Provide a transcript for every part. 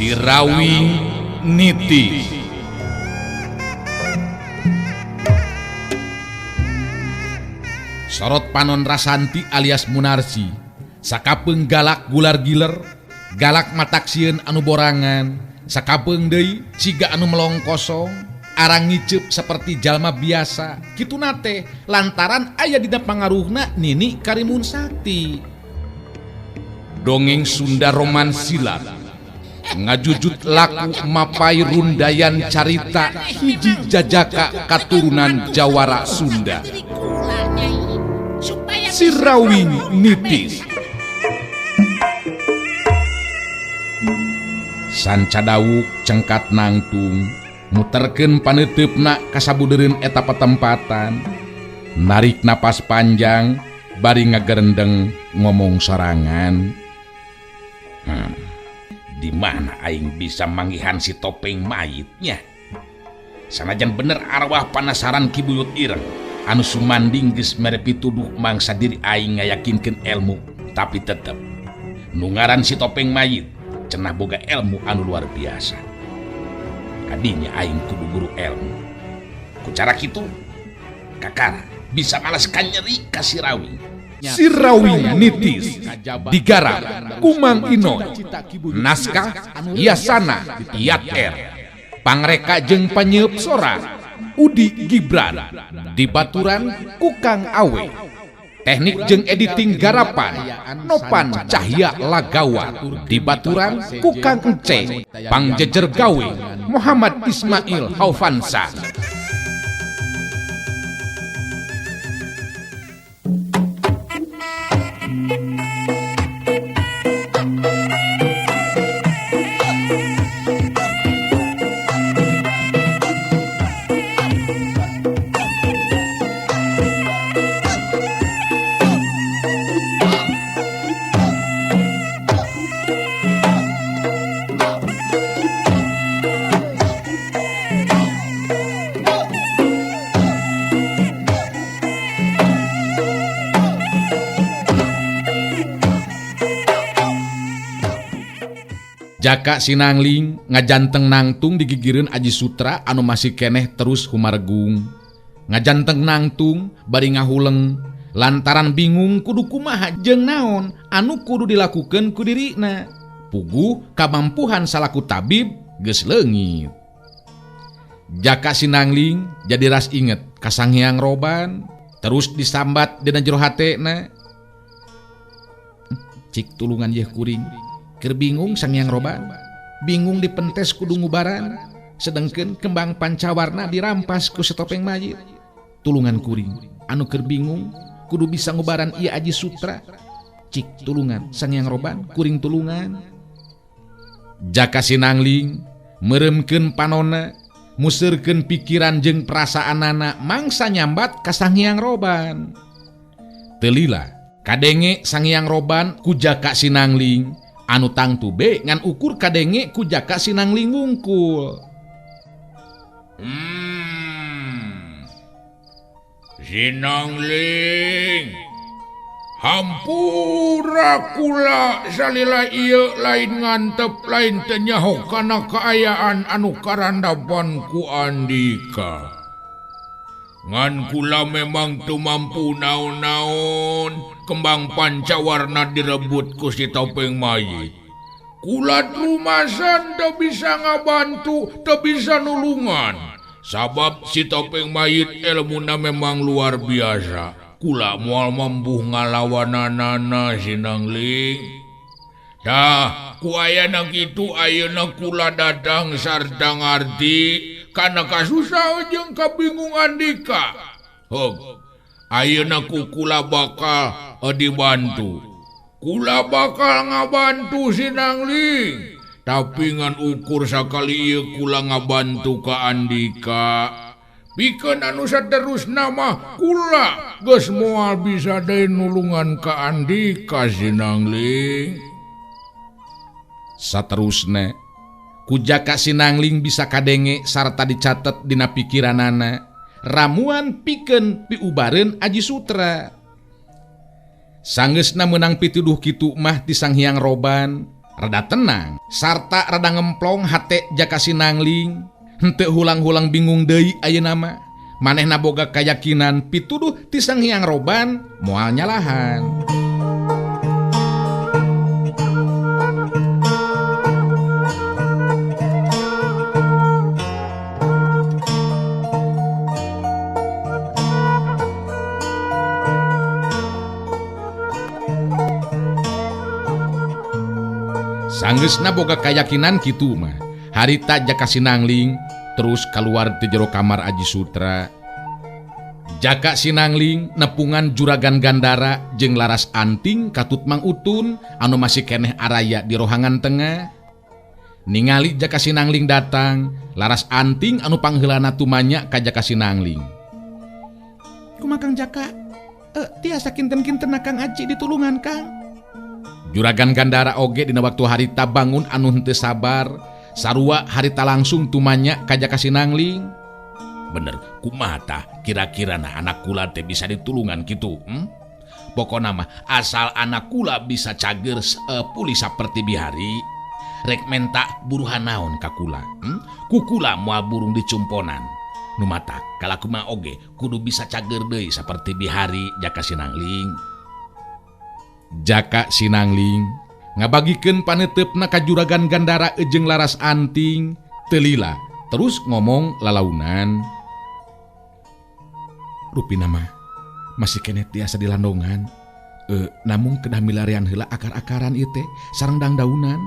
Sirawing Niti. Sorot panon Rasanti alias Munarsi sakapeung galak gular giler, galak matak sieun anu borangan, sakapeung deui siga anu melong kosong, arang ngiceup seperti jalma biasa. Kituna teh lantaran aya dina pangaruhna Nini Karimun Sakti. Dongeng Sunda Roman Silat ngajujut laku mapai rundayan carita hiji jajaka katurunan Jawara Sunda. Sirawing Nitis. Sanca dawuk cengkat nangtung muterkeun paneuteup kasabudereun eta patempatan, narik napas panjang bari ngagerendeng ngomong sorangan. Di mana aing bisa manggihan si topeng mayitnya? Sanajan bener arwah panasaran Ki Buyut Ireng anu sumanding geus mere pituduh mangsa diri aing ngayakinkeun ilmu, tapi tetep nu ngaran si topeng mayit cenah boga ilmu anu luar biasa. Kadinya aing kudu guru ilmu. Ku cara kitu kakara bisa malas kanyeri ka Sirawing. Sirawing Nitis digarap Kumang Inoy, naskah Yasana Yat R, pangreka jeung panyeup sora Udi Gibran, dibaturan Kukang Awe, teknik jeung editing garapan Nopan Cahya Lagawa, dibaturan Kukang Ence, pangjejer gawe Muhammad Ismail Haufansa. Jaka Sinangling ngajanteng nangtung digigireun Aji Sutra anu masih keneh terus humargung. Ngajanteng nangtung bari ngahuleng lantaran bingung kudu kumaha jeung naon anu kudu dilakukeun ku dirina. Puguh kamampuhan salaku tabib geus leungit. Jaka Sinangling jadi ras inget ka Sang Hyang Roban terus disambat dina jero hatena. Cik tulungan yeuh kuring. Keur bingung Sang Hyang Roban, bingung dipentes kudu ngubaran, sedengkeun kembang pancawarna dirampas ku setopeng mayit. Tulungan kuring, anu keur bingung kudu bisa ngubaran ieu Aji Sutra. Cik tulungan Sang Hyang Roban, kuring tulungan. Jaka Sinangling meureumkeun panona, museurkeun pikiran jeung perasaanana mangsa nyambat ka Sang Hyang Roban. Teu lila kadenge Sang Hyang Roban ku Jaka Sinangling anu tangtu be ngan ukur kadenge ku Jaka Sinangling wungkul. Sinangling, hampura kula salila ieu lain ngantep lain teu nyaho kana kaayaan anu karandapan ku Andika. Ngan kula memang teu mampu naon-naon, kembang pancawarna direbut ku si topeng mayit. Kula rumasan teu bisa ngabantu, teu bisa nulungan. Sabab si topeng mayit elmuna memang luar biasa. Kula moal mampu ngalawananana Sinangling. Tah, ku ayana kitu ayeuna kula datang sarta ngarti kana kasusah jeung kabingung Andika. Hog, ayeuna ku kula bakal dibantu. Kula bakal ngabantu Sinangling. Tapi ngan ukur sakali ieu kula ngabantu ka Andika. Pikeun anu saterusna mah kula geus moal bisa deui nulungan ka Andika Sinangling. Saterusna ku Jaka Sinangling bisa kadenge sarta dicatet dina pikiranana ramuan pikeun piubareun Aji Sutra. Sanggeusna meunang pituduh kitu mah ti Sang Hyang Roban. Rada tenang sarta rada ngemplong hate Jaka Sinangling. Henteu hulang-hulang bingung deui ayeuna mah. Manehna boga kayakinan pituduh ti Sang Hyang Roban moal nyalahan. Sanggeusna boga kayakinan kitu mah. Harita Jaka Sinangling terus keluar ti jero kamar Aji Sutra. Jaka Sinangling nepungan Juragan Gandara jeung Laras Anting katut Mang Utun anu masih keneh araya di rohangan tengah. Ningali Jaka Sinangling datang, Laras Anting anu pangheulana tumanya ka Jaka Sinangling. Kumaha Kang Jaka? Tiasa kinten-kinten Kang Aji ditulungan Kang. Juragan Gandara oge dina waktu harita bangun anu henteu sabar, sarua harita langsung tumanya ka Jaka Sinangling. Bener, kumaha tah kira-kira nah anak kula teh bisa ditulungan kitu? Pokona mah asal anak kula bisa cager pulih saperti bihari, rek menta buruhan naon ka kula? Ku kula moal burung dicumponan. Nu matak kalaku mah oge kudu bisa cager deui saperti bihari Jaka Sinangling. Jaka Sinangling ngabagikeun paneuteup-na ka Juragan Gandara jeung Laras Anting teu lila terus ngomong lalaunan. Rupina mah masih keneh tiasa dilandongan. Namung kedah milarian heula akar-akaran ieu teh sareng dangdaunan.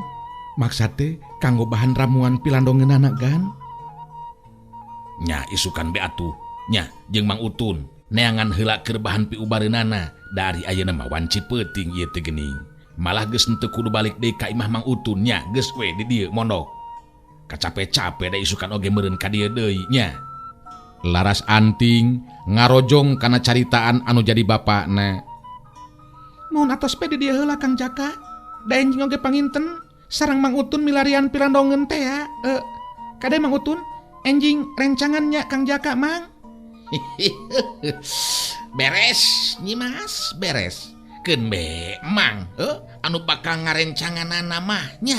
Maksad teh kanggo bahan ramuan pilandongeunana gan. Nya isukan be atuh nya jeung Mang Utun neangan heula keur bahan piubareunana. Dari ayeuna mah wanci peuting ieu teh geuning. Malah geus henteu kudu balik deui ka imah Mang Utun nya, geus we di dieu mondok. Kacape-cape da isukan oge meureun ka dieu deui nya. Laras Anting ngarojong kana caritaan anu jadi bapakna. Mun atos pe di dieu heula Kang Jaka. Da enjing oge panginten sareng Mang Utun milarian pilandongeun teh ya. Kade Mang Utun enjing rencangan nya Kang Jaka Mang. Beres Nyimas, beres. Keun be Mang, anu bakal ngarencanganana mah nya.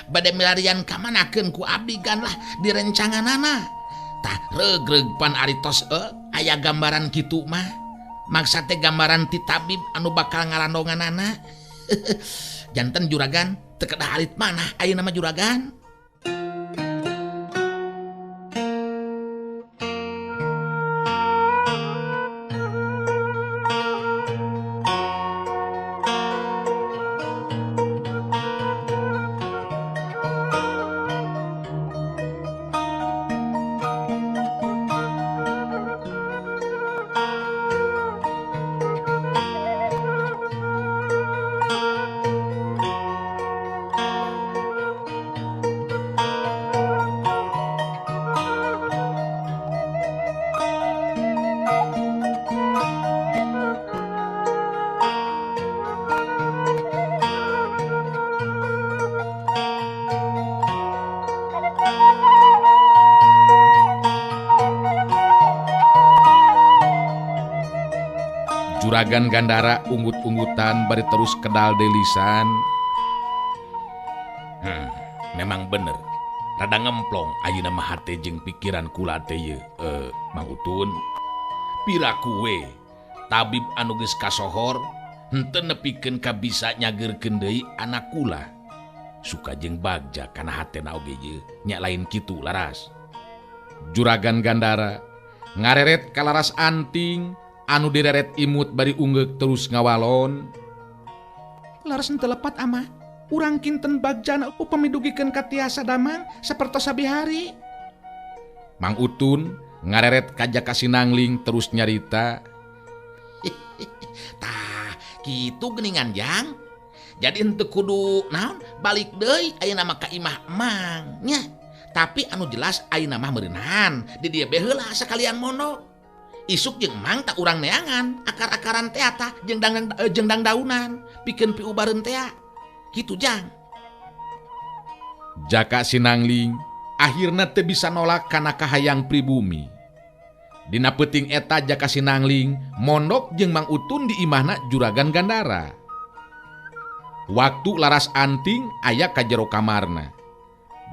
Bade milarian ka manakeun ku abdi gan lah direncanganana. Tah regreg pan ari tos aya gambaran kitu mah. Maksa teh gambaran ti tabib anu bakal ngalandonganana. Janten juragan teu kedah alit manah ayeuna mah juragan. Juragan Gandara unggut-unggutan bari terus kedal delisan. Memang bener. Rada ngemplong ayeuna mah hate jeung pikiran kula teh ye, Mang Utun. Pira kuwe tabib anu geus kasohor henteu nepikeun ka bisa nyageurkeun deui anak kula. Suka jeung bagja kana hatena oge ye, nya lain kitu Laras. Juragan Gandara ngareret ka Laras Anting anu direret imut bari unggeuk terus ngawalon. Laras henteu lepat ama, urang kinten bagjana upami dugikeun ka tiasa damang sapertos sabihari. Mang Utun ngareret ka Jaka Sinangling terus nyarita. Tah, kitu geuningan jang. Jadi henteu kudu naon balik deui ayeuna mah ka imah Mang nya. Tapi anu jelas ayeuna mah meureunan di dieu be heula sakalian mondok. Isuk jeung Mang tak urang neangan akar-akaran teh tah jeung dangdaunan pikeun piubareun teh kitu jang. Jaka Sinangling akhirna teu bisa nolak kana kahayang pribumi. Dina peuting eta Jaka Sinangling mondok jeung Mang Utun di imahna Juragan Gandara. Waktu Laras Anting aya ka jero kamarna.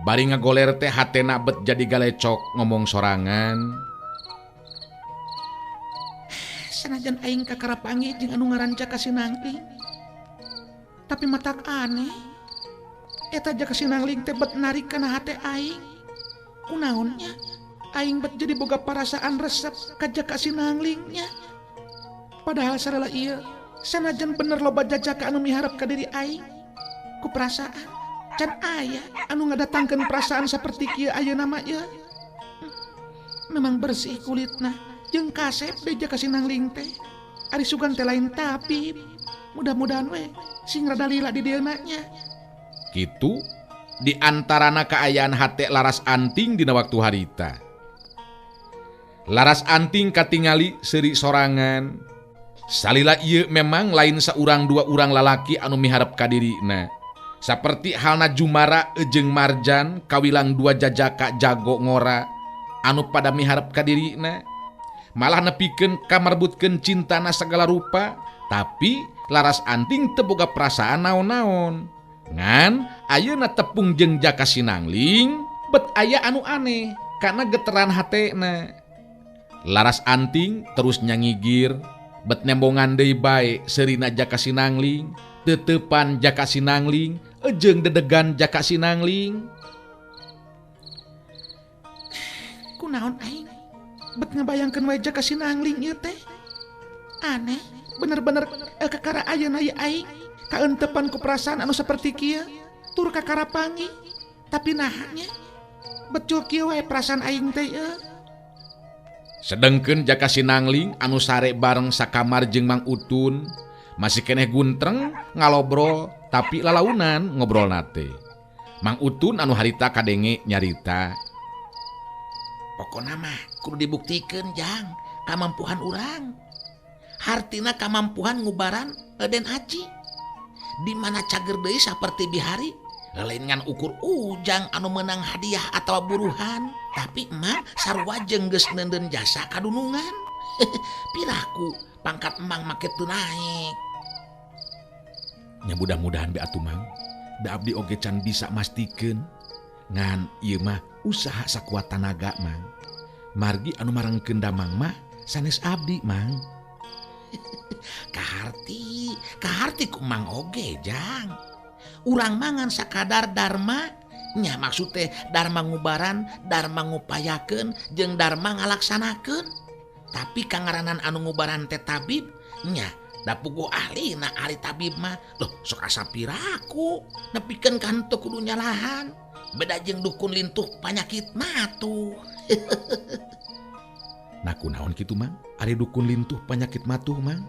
Bari ngagoler teh hatena bet jadi galecok ngomong sorangan. Sanajan aing kakara panggih jeung anu ngaran Jaka Sinangling. Tapi matak aneh. Eta Jaka Sinangling teh bet narik kana hate aing. Kunaonnya? Aing bet jadi boga perasaan resep ka Jaka Sinanglingnya. Padahal sarela ieu sanajan bener loba jajaka anu miharep ka diri aing. Ku perasaan can aya anu ngadatangkeun perasaan saperti kieu ayeuna mah ieu. Memang bersih kulitna jeung kasep deui Jaka Sinangling teh. Ari sugan teh lain tabib. Mudah-mudahan we sing rada lila di dieuna nya. Kitu di antarana kaayaan hate Laras Anting dina waktu harita. Laras Anting katingali seuri sorangan. Salila ieu memang lain saurang dua urang lalaki anu miharep ka dirina. Saperti halna Jumara jeung Marjan kawilang dua jajaka jago ngora anu pada miharep ka dirina. Malah nepikeun kamarbutkeun cintana segala rupa, tapi Laras Anting teu boga perasaan naon-naon. Ngan ayeuna tepung jeung Jaka Sinangling bet aya anu aneh karena geteran hatena. Laras Anting terus nyangigir bet nembongan deui bae seurina Jaka Sinangling, teteupan Jaka Sinangling, jeung dedegan Jaka Sinangling. Kunaon aing bet ngabayangkeun wae Jaka Sinangling ieu teh. Aneh, bener-bener kakara ayeuna ieu aing kaentepan ku perasaan anu saperti kieu, tur kakara panggih. Tapi nahanya betul kieu wae perasaan aing teh ieu. Sedengkeun Jaka Sinangling anu sare bareng sakamar jeung Mang Utun masih keneh guntreng ngalobrol tapi lalaunan ngobrolna teh. Mang Utun anu harita kadenge nyarita. Pokona mah kudu dibuktikeun jang kamampuhan urang. Hartina kamampuhan ngubaran Eden Aji. Di mana cager deui saperti bihari, lain ngan ukur ujang anu menang hadiah atawa buruhan, tapi emang sarua jeung geus neundeun jasa kadunungan. Piraku pangkat emang make teu naik. Nya mudah-mudahan be atuh Mang, da abdi oge can bisa mastikeun. Ngan ieu mah usaha sakuat tanaga Mang. Margi anu marengkeun damang mah sanes abdi Mang. Kaharti, kaharti ku Mang oge jang. Urang mangan sakadar dharma nya, maksud teh dharma ngubaran, dharma ngupayakeun jeung dharma ngalaksanakeun. Tapi kangaranan anu ngubaran teh tabib nya, da puguh ahlina ari tabib mah. Loh, sok asa piraku nepikeun ka henteu kudu nyalahan. Beda jeung dukun lintuh panyakit matuh. Nah kunaon kitu Mang? Ari dukun lintuh panyakit matuh Mang?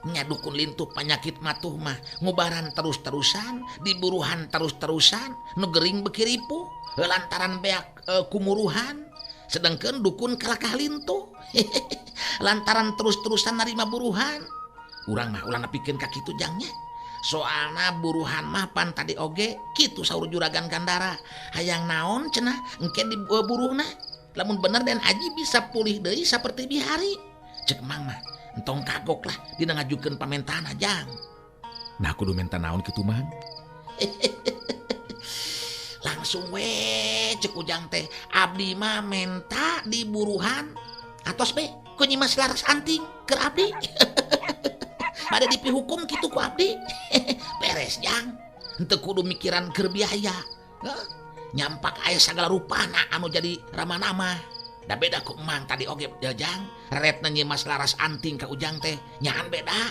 Nya dukun lintuh panyakit matuh mah ngubaran terus-terusan, diburuhan terus-terusan, nu gering beuki ripuh lantaran beak kumuruhan. Sedangkeun dukun kalakah lintuh lantaran terus-terusan narima buruhan. Urang mah ulah nepikeun ka kitu jangnya. Soalna buruhan mah pan tadi oge kitu saur juragan Gandara. Hayang naon cenah engke diburuhna. Lamun bener dan Aji bisa pulih deui saperti bihari. Cek Mang mah entong kagok lah dina ngajukeun pamentaan jang. Nah kudu menta naon kitu Mang? Langsung we cek ujang teh abdi mah menta diburuhan atos be ku Nyimas Laras Anting keur abdi. Bade dipihukum kitu ku abdi. Beres jang. Henteu kudu mikiran keur biaya. Nyampak aya sagala rupana anu jadi ramah-ramah. Da beda ku Emang tadi oge jang. Reretna Nyimas Laras Anting ka ujang teh nyaan beda.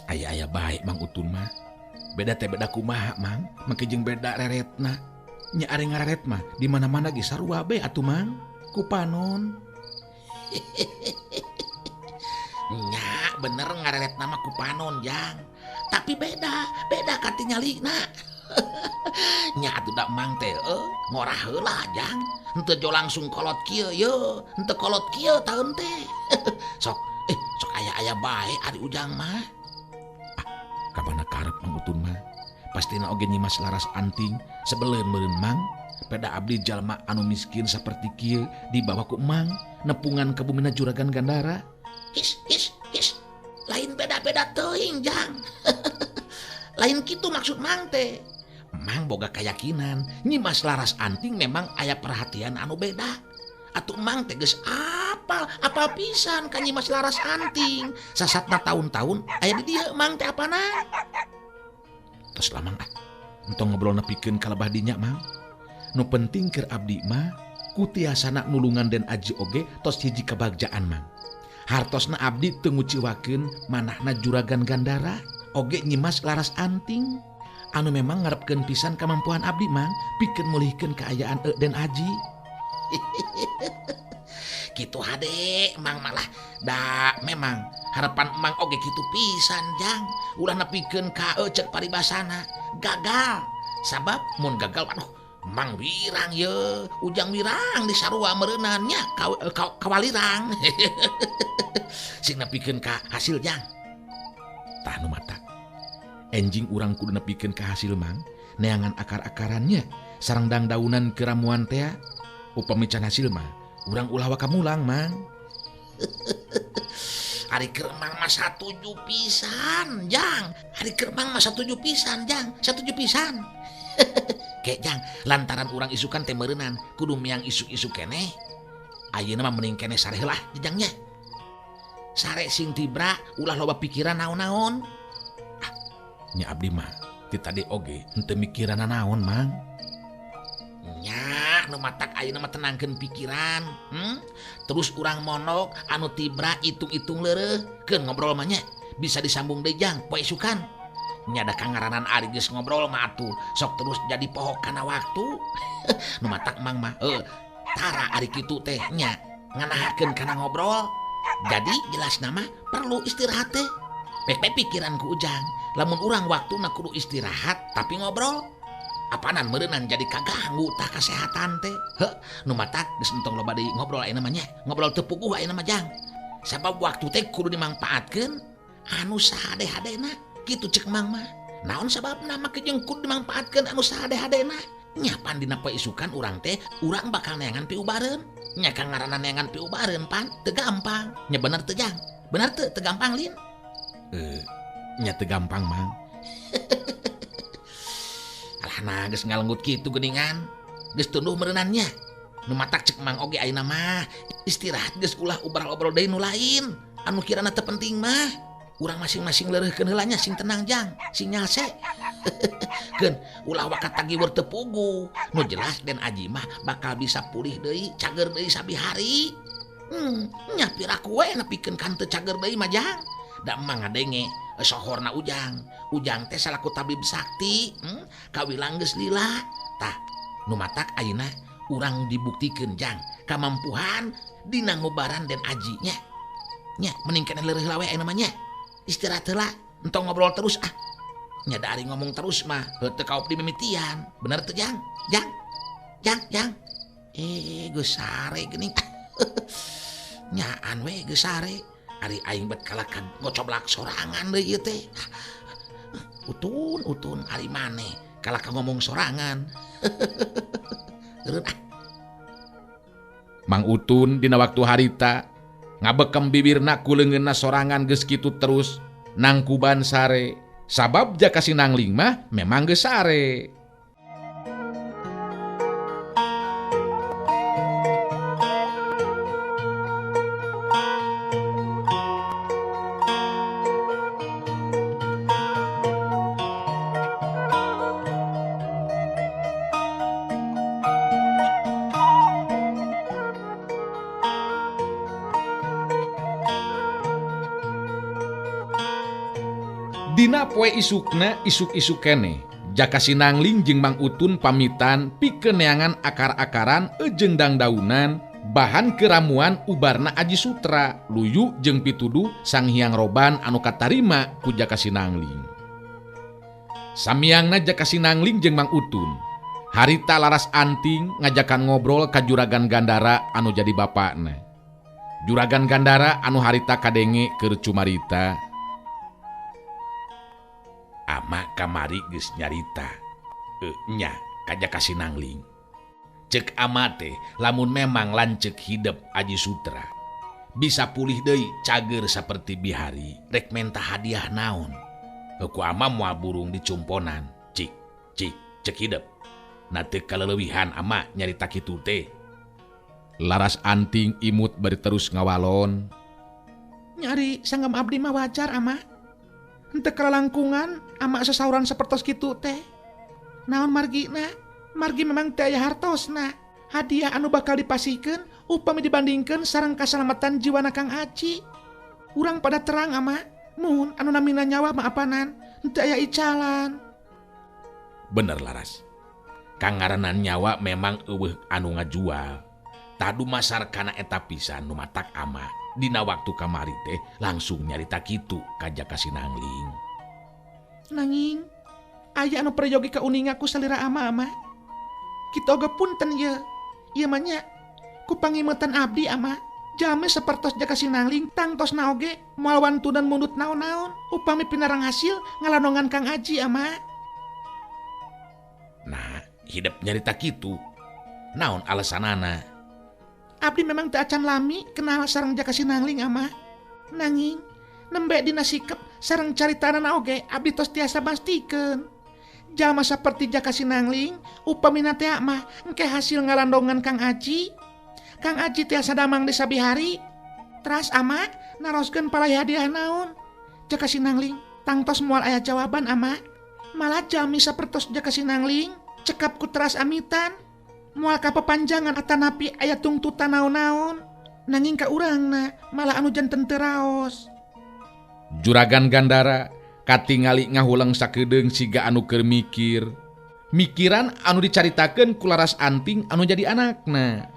Aya-aya bae Mang Utun mah. Beda teh beda kumaha Mang, make jeung beda reretna. Nya ari ngareret mah di mana-mana ge sarua be atuh Mang. Ku panon. Nya bener ngareret nama ku panon jang. Tapi beda, beda katingalina. Nya atuh da Mang teh ngorah heula jang. Henteu jo langsung kolot kieu ye, henteu kolot kieu taeun teh. Sok sok aya-aya bae ari ujang mah. Ah, kamana karep Mang Utun mah? Pastina oge Nyimas Laras Anting sebeleun meureun Mang. Peda abdi jalma anu miskin saperti kieu dibawa ku Mang nepungan ka bumina juragan Gandara. His his his. Lain beda-beda teuing jang. Lain kitu maksud Mang teh. Mang boga keyakinan Nyimas Laras Anting memang aya perhatian anu beda. Atuh Mang teh geus apal pisan ka Nyimas Laras Anting. Sasatna tahun-tahun aya di dieu Mang teh apana. Tos lah Mang ah. Entong ngobrol nepikeun ka lebah dinya Mang. Nu penting keur abdi mah ku tiasana nulungan Den Aji oge tos hiji kabagjaan Mang. Hartosna abdi teu nguciwakeun manahna Juragan Gandara oge Nyimas Laras Anting anu memang ngarepkeun pisan kamampuan abdi Mang pikeun mulihkeun kaayaan Den Aji. Kitu hade Mang malah da memang harapan Mang oge kitu pisan jang ulah nepikeun ka cek paribasana gagal sabab mun gagal aduh Mang wirang ye Ujang wirang di sarua meureunnan nya kawalirang. Sing nepikeun ka hasil jang. Tah nu matak enjing urang kudu nepikeun ka hasil Mang neangan akar-akarannya sareng dangdaunan keramuan tea upami can hasil mah urang ulah waka mulang Mang. Ari keur Mang mah satuju pisan jang. Ari keur Mang mah satuju pisan jang, satuju pisan. Kek jang, lantaran urang isukan teh meureunnan kudu miang isuk-isuk keneh. Ayeuna mah mending keneh sare heula jejangnya. Sare sing tibra ulah loba pikiran naon-naon. Ah, nya abdi mah ti tadi oge henteu mikiran naon Mang. Nya nu matak ayeuna mah tenangkeun pikiran, Terus urang monok anu tibra hitung-hitung leureuh keun ngobrol mah nya. Bisa disambung deui jang poe isukan. Nya da kangaranan ari geus ngobrol mah atuh sok terus jadi poho kana waktu. Nu matak Mang mah tara ari kitu teh nya nganahakeun kana ngobrol. Jadi jelas nama perlu istirahat teh. Pek pikiran ku Ujang lamun urang waktuna kudu istirahat tapi ngobrol. Apanan meureunnan jadi kaganggu tah kasehatan teh. Heuh, nu matak geus entong loba deui ngobrol ayeuna mah nya. Ngobrol teu puguh ayeuna mah jang. Sabab waktu teh kudu dimangpaatkeun anu sahade-hadena. Kitu cek Mang mah. Naon sababna make jeung kudu dimangpaatkeun anu sahade-hadena? Nya pan dina poe isukan urang teh urang bakal neangan piubareun. Nya kang ngaranna neangan piubareun pan teu gampang. Nya bener teu jang? Bener teu teu gampang lin? Nya teu gampang Mang. Alah nah geus ngalenggut kitu geuningan. Geus tunduh meureunannya. Nu matak cek Mang oge ayeuna mah istirahat geus ulah obrol-obrol deui nu lain. Anu kirana teu penting mah. Urang masing-masing leureuhkeun heula nya sing tenang jang, sing nyalse. Keun ulah waka tagiweur teu puguh. Nu jelas Den Aji mah bakal bisa pulih deui, cager deui sabi hari. Nya piraku we nepikeun kan teu cager deui mah jang. Da emang ngadenge sohorna Ujang. Ujang teh salaku tabib sakti, kawilang geus lila. Tah, nu matak ayeuna urang dibuktikeun jang kamampuhan dina ngobaran Den Aji nya. Nya mending keneh leureuh heula we ayeuna mah nya. Istirahat heula, entong ngobrol terus ah. Nya da ari ngomong terus mah heuh teu kaop di mimitian. Bener teu jang? Jang. Jang, jang. Geus sare geuning. Nyaan we geus sare. Ari aing bet kalakan ngocoblak sorangan deui ieu teh. Utun ari maneh kalaka ngomong sorangan. Eureun ah. Mang Utun dina waktu harita ngabekem bibirna ku leungeunna sorangan geus kitu terus nangkuban sare sabab Jaka Sinangling mah memang geus sare. Dina poe isukna isuk-isuk keneh Jaka Sinangling jeung Mang Utun pamitan pikeun neangan akar-akaran jeung dangdaunan bahan keramuan ubarna Aji Sutra luyu jeung pituduh Sang Hyang Roban anu katarima ku Jaka Sinangling. Samiangna Jaka Sinangling jeung Mang Utun harita Laras Anting ngajakan ngobrol ka Juragan Gandara anu jadi bapakna. Juragan Gandara anu harita kadenge keur cumarita. Ama kamari geus nyarita nya ka Jaka Sinangling. Cek ama teh lamun memang lanceuk hidep Aji Sutra Bisa pulih deui cager saperti bihari. Rek menta hadiah naon? Ku ama moal burung dicumponan. Cik, cik, cek hidep. Na teu kaleuwihan ama nyarita kitu teh. Laras Anting imut bari terus ngawalon. Nyari sanggam abdi mah wajar ama. Henteu kalalangkungan ama sasauran sapertos kitu teh. Naon margina? Margi memang teu aya hartosna. Hadiah anu bakal dipasihkeun upami dibandingkeun sareng kasalamatan jiwana Kang Aji. Urang pada terang ama, mun anu namina nyawa mah apanan, henteu aya icalan. Bener Laras. Kangaranan nyawa memang eueuh anu ngajual. Tadu masar kana eta pisan nu matak ama. Dina waktu kamari teh langsung nyarita kitu ka Jaka Sinangling. Nanging aya anu peryogi kauninga ku salira ama ama. Kitu oge punten ye. Ieu mah nya ku pangimetan abdi ama. Jalmi sapertos Jaka Sinangling tangtosna oge moal wantunan mundut naon-naon upami pinarang hasil ngalandongan Kang Aji ama. Nah, hidep nyarita kitu. Naon alasanana? Abdi memang teu acan lami kenal sareng Jaka Sinangling ama. Nanging nembe dina sikep sareng caritanana oge abdi tos tiasa mastikeun. Jalma saperti Jaka Sinangling upamina teh mah engke hasil ngalandongan Kang Aji. Kang Aji tiasa damang di sabihari. Teras ama naroskeun palai hadiah naon. Jaka Sinangling tangtos moal aya jawaban ama. Malah jalmi sapertos Jaka Sinangling cekap ku teras amitan. Moal kapapanjangan atanapi aya tungtutan naon-naon. Nanging ka urangna malah anu janten teu raos. Juragan Gandara katingali ngahuleng sakedeung siga anu keur mikir. Mikiran anu dicaritakeun ku Laras Anting anu jadi anakna.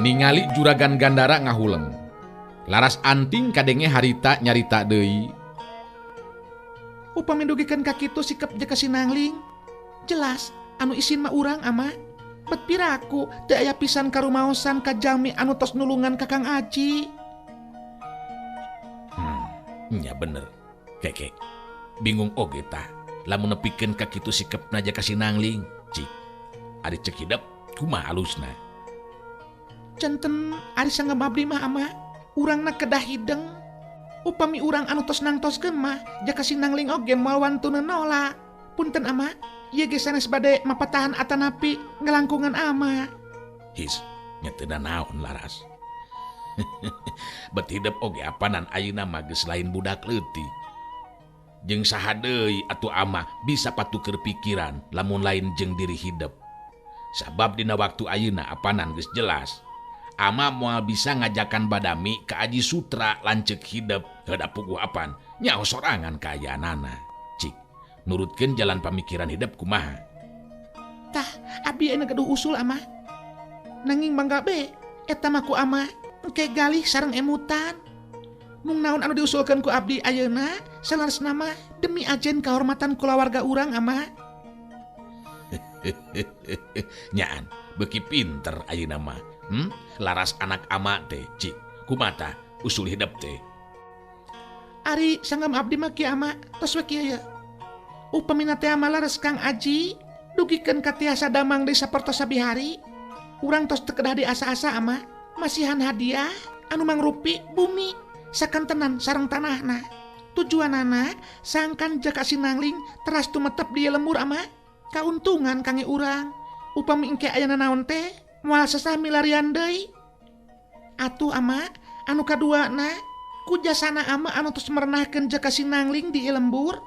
Ningali Juragan Gandara ngahuleng. Laras Anting kadenge harita nyarita deui. Upami dugikeun ka kitu sikep Jaka Sinangling. Jelas anu isin mah urang ama. Bet piraku teu aya pisan karumaosan ka jalmi anu tos nulungan ka Kang Aji. Nya bener. Keke. Bingung oge tah. Lamun nepikeun ka kitu sikepna Jaka Sinangling. Cik. Ari cek hidep kumaha alusna? Centen ari sanggam abdi mah ama urangna kedah hideng. Upami urang anu tos nangtoskeun mah Jaka Sinangling oge moal wantuna nolak. Punten ama, ieu ge sanes bade mapatahan atanapi ngalangkungan ama. His, nya teu naon Laras. Bet hidep oge apanan ayeuna mah geus lain budak leutik. Jeung saha deui atuh ama bisa patuker pikiran lamun lain jeung diri hidep. Sabab dina waktu ayeuna apanan geus jelas. Ama moal bisa ngajakan badami ke Aji Sutra lanceuk hidep heuda puguh apan nyaho sorangan kaayaanana. Cik, nurutkeun jalan pamikiran hidep kumaha? Tah, abdi ayeuna gaduh usul ama. Nanging mangga be, eta mah ku ama engke galih sareng emutan. Mung naon anu diusulkeun ku abdi ayeuna saleresna mah demi ajen kahormatan kulawarga urang ama. Nyaan, beuki pinter ayeuna mah. Laras anak ama teh, cik, kumata usul hidep teh. Ari sanggam abdi mah kieu ama, tos we kieu ye. Upamina teh ama laras Kang Aji, dugikeun ka tiasa damang deui sapertos sabihari. Urang tos teu kedah diasa-asa ama, masihan hadiah anu mangrupi bumi sakantenan sareng tanahna. Tujuanana sangkan Jaka Sinangling teras tumetep di lembur ama, kauntungan kange urang. Upami engke aya nanaon teh moal sesah milarian deui. Atuh ama, anu kaduana ku jasana ama anu tos merenahkeun Jaka Sinangling di lembur.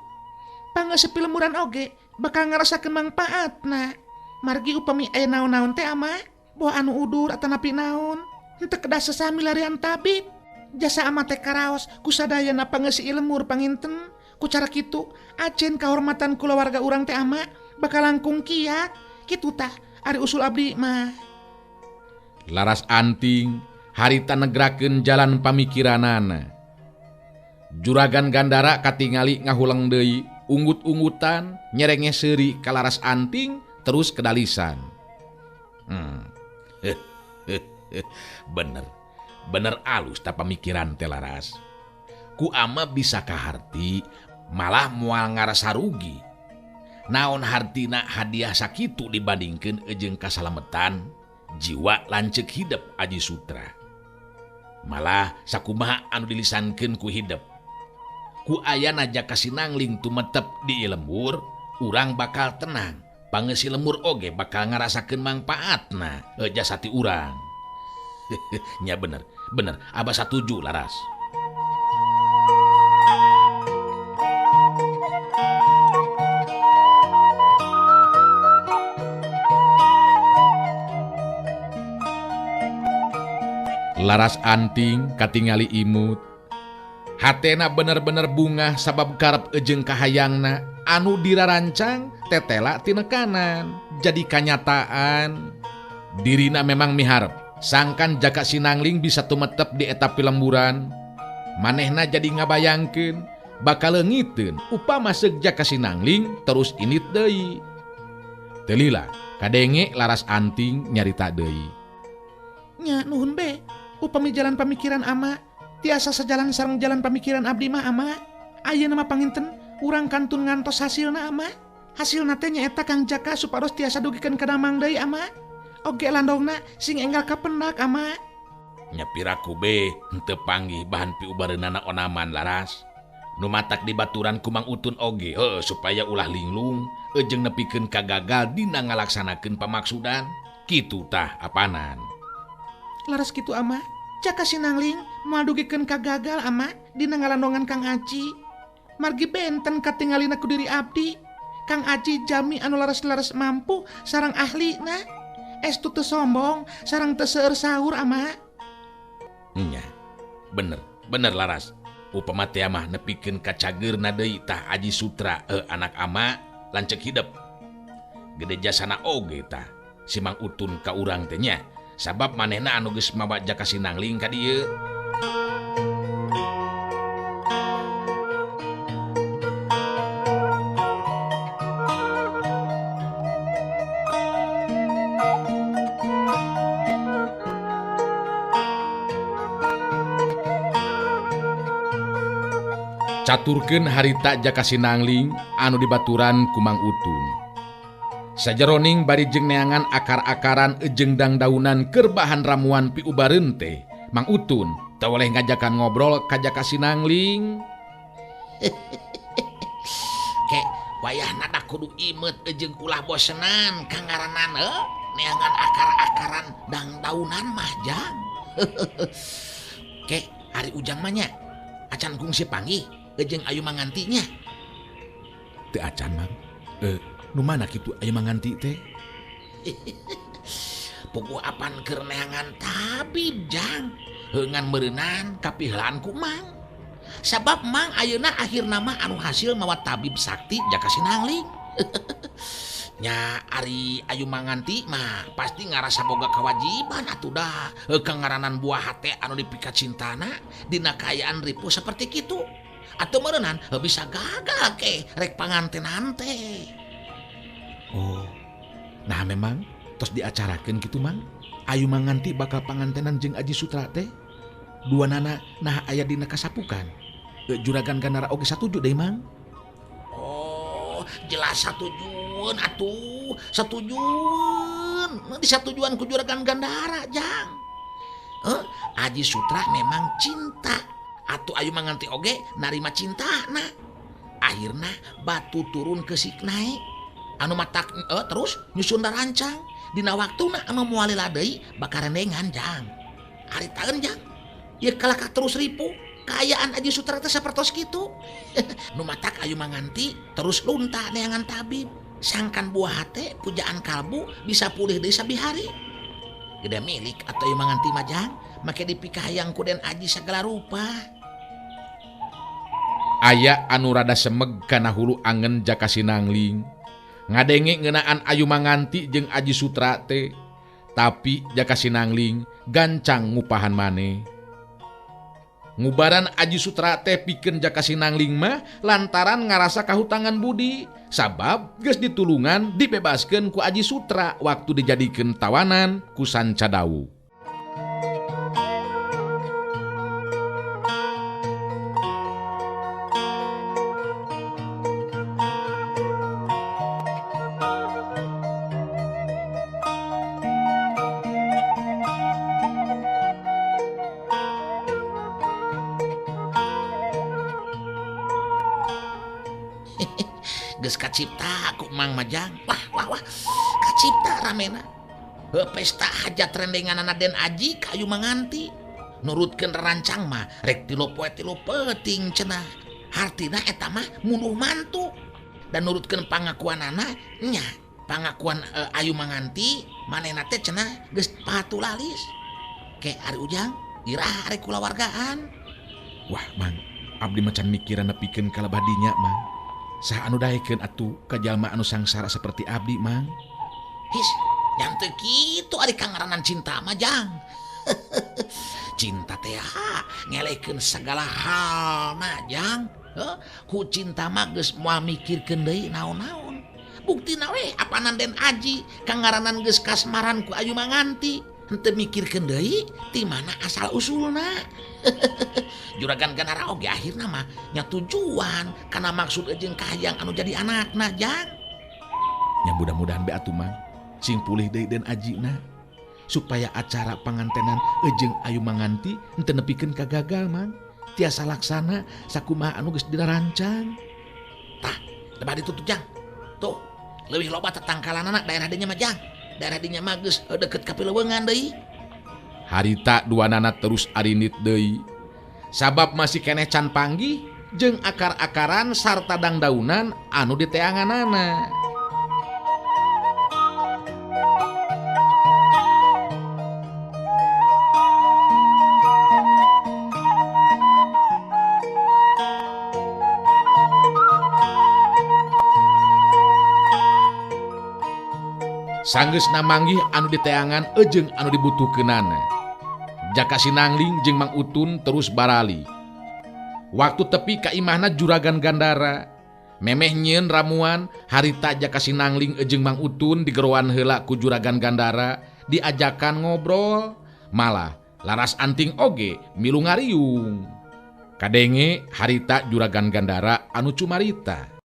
Pangasepi lemburan oge bakal ngarasakeun mangpaatna. Margi upami aya naon-naon teh ama, boh anu udur atanapi naon, henteu kedah sesah milarian tabib. Jasa ama teh karaos ku sadayana pangeusi lemur panginten. Ku cara kitu ajen kahormatan kulawarga urang teh ama bakal langkung kiat. Kitu tah ari usul abdi mah. Laras Anting harita negrakeun jalan pamikiranana. Juragan Gandara katingali ngahuleng deui. Unggut-unggutan nyerenge seuri ka Laras Anting terus kedalisan. Bener. Bener alus ta pamikiran teh Laras. Ku ama bisa kaharti malah moal ngarasa rugi. Naon hartina hadiah sakitu dibandingkeun jeung kasalametan jiwa lanceuk hidep Aji Sutra. Malah sakumaha anu dilisankeun ku hidep. Ku ayana Jaka Sinangling tumetep di lembur, urang bakal tenang. Pangeusi lembur oge bakal ngarasakeun mangpaatna jasati urang. Nya bener, bener, abah satuju Laras. Laras Anting katingali imut. Hatena bener-bener bungah sabab karep ejeng kahayangna anu dirarancang tetela tinekanan jadi kanyataan. Dirina memang miharep sangkan Jaka Sinangling bisa tumetep di eta pilemburan. Manehna jadi ngabayangkeun bakal leungiteun upama seuk Jaka Sinangling terus init deui. Teu lila kadenge Laras Anting nyarita deui. Nya nuhun be, upami jalan pamikiran ama tiasa sejalan sareng jalan pamikiran abdi mah ama. Ayeuna mah panginten urang kantun ngantos hasilna ama. Hasilna teh nyaeta Kang Jaka supados tiasa dugikeun ka Damang deui ama. Oge landongna sing enggal kapendak ama. Nya piraku be henteu panggih bahan piubareunana onaman Laras. Nu matak dibaturan ku Mang Utun oge heuh supaya ulah linglung jeung nepikeun kagagal dina ngalaksanakeun pamaksudan. Kitu tah apanan. Laras kitu ama. Jaka Sinangling moal dugikeun kagagal ama dina ngalandongan Kang Aji. Margi benten katingalina ku diri abdi. Kang Aji jami anu laras-laras mampu sareng ahlina. Estu teu sombong sareng teu seueur sahur ama. Nya, bener, bener Laras. Upama teh mah nepikeun ka cageurna deui tah Aji Sutra anak ama lanceuk hidep. Gede jasana oge tah si Mang Utun ka urang teh nya. Sabab manehna anu geus mawa Jaka Sinangling ka dieu. Caturkeun harita Jaka Sinangling anu dibaturan ku Mang Utun. Sajeroning bari jeung neangan akar-akaran ejeng dangdaunan keur bahan ramuan piubareun teh, Mang Utun teu oleh ngajakan ngobrol ka Jaka Sinangling. Ke wayahna da kudu imeut jeung ulah bosenan ka ngaranan neangan akar-akaran dangdaunan mah jang. Ke ari ujang mah nya acan kungsi panggih jeung ayu mangantinya. Teu acan Mang. Nu mana kitu ayu manganti teh? Puguh apan keur neangan tabib jang. Heungan meureunan kapiheulaan ku Mang. Sabab Mang ayeuna akhirna mah anu hasil mawa tabib sakti Jaka Sinangling. Nya ari ayu manganti mah pasti ngarasa boga kewajiban atuh dah ka ngaranan buah hate anu dipikacintana dina kaayaan ripuh saperti kitu. Atuh meureunan bisa gagal ke rek pangantenan teh. Oh, nah memang tos diacarakeun kitu Mang. Ayu manganti bakal pangantenan jeung Aji Sutra teh. Dua nana nah aya dina kasapukan. Juragan Gandara oge satuju deui Mang. Oh, jelas satujueun atuh. Satujueun. Disatujuan ku Juragan Gandara jang. Aji Sutra memang cinta. Atuh ayu manganti oge narima cintana. Akhirna batu turun ke sik naik. Anu matak terus nyusun rancang dina waktuna anu moal lila deui bakal rendengan jang. Ari taeun jang. Ieu kalakah terus ripuh kaayaan Aji Sutra teh sapertos kitu. Nu matak ayu manganti terus lunta neangan tabib. Sangkan buah hate pujaan kalbu bisa pulih deui sabihari. Gede milik atau ayu manganti mah jang make dipikahayang ku Den Aji sagala rupa. Aya anu rada semeg kana hulu angen Jaka Sinangling. Ngadenge ngeunaan ayu manganti jeung Aji Sutra teh, tapi Jaka Sinangling gancang ngupahan maneh. Ngubaran Aji Sutra teh pikeun Jaka Sinangling mah lantaran ngarasa kahutangan budi sabab geus ditulungan dibebaskeun ku Aji Sutra waktu dijadikeun tawanan ku Sanca Dawu. Geus kacipta ku Mang Majang. Wah wah wah, kacipta ramena. Heuh pesta hajat rendenganana Den Aji ka Ayu Manganti. Nurutkeun rerancang mah rek 3 poe 3 peuting cenah. Hartina eta mah munuh mantu. Dan nurutkeun pangakuanana nya, pangakuan Ayu Manganti manehna teh cenah geus patulalis. Ke ari Ujang iraha ari kulawargaan. Wah Mang, abdi macan mikiran nepikeun ka lebadinya Mang. Saha anu daekeun atuh ka jalma anu sangsara seperti abdi Mang? His, yang teu kitu ari kangaranan cinta mah Jang. Cinta teh ngelekeun segala halna Jang. Heuh, ku cinta mah geus moal mikirkeun deui naon-naon. Buktina we apanan Den Aji kangaranan geus kasmaran ku Ayu Manganti. Henteu mikirkeun deui ti mana asal usulna. Juragan Gandara oge akhirna mah nya tujuan kana maksud jeung kahayang anu jadi anakna Jang. Nya mudah-mudahan be atuh Mang sing pulih deui Den Ajina supaya acara pangantenan jeung Ayu Manganti henteu nepikeun ka gagal Mang. Tiasa laksana sakumaha anu geus dirancang. Tah, lebah ditutup Jang. Tuh, leuwih loba tetangkalanana daerah dinya mah Jang. Daerah dinya mah geus deket ka Pileuweungan deui. Harita duanana terus arinit deui. Sabab masih keneh can panggih jeung akar-akaran sarta dangdaunan anu diteanganana. Sanggeusna manggih anu diteangan jeung anu dibutuhkeunana. Jaka Sinangling jeung Mang Utun terus barali. Waktu tepi ka imahna Juragan Gandara. Memeh nyieun ramuan harita Jaka Sinangling jeung Mang Utun digeroan heula ku Juragan Gandara diajakan ngobrol. Malah Laras Anting oge milu ngariung. Kadenge harita Juragan Gandara anu cumarita.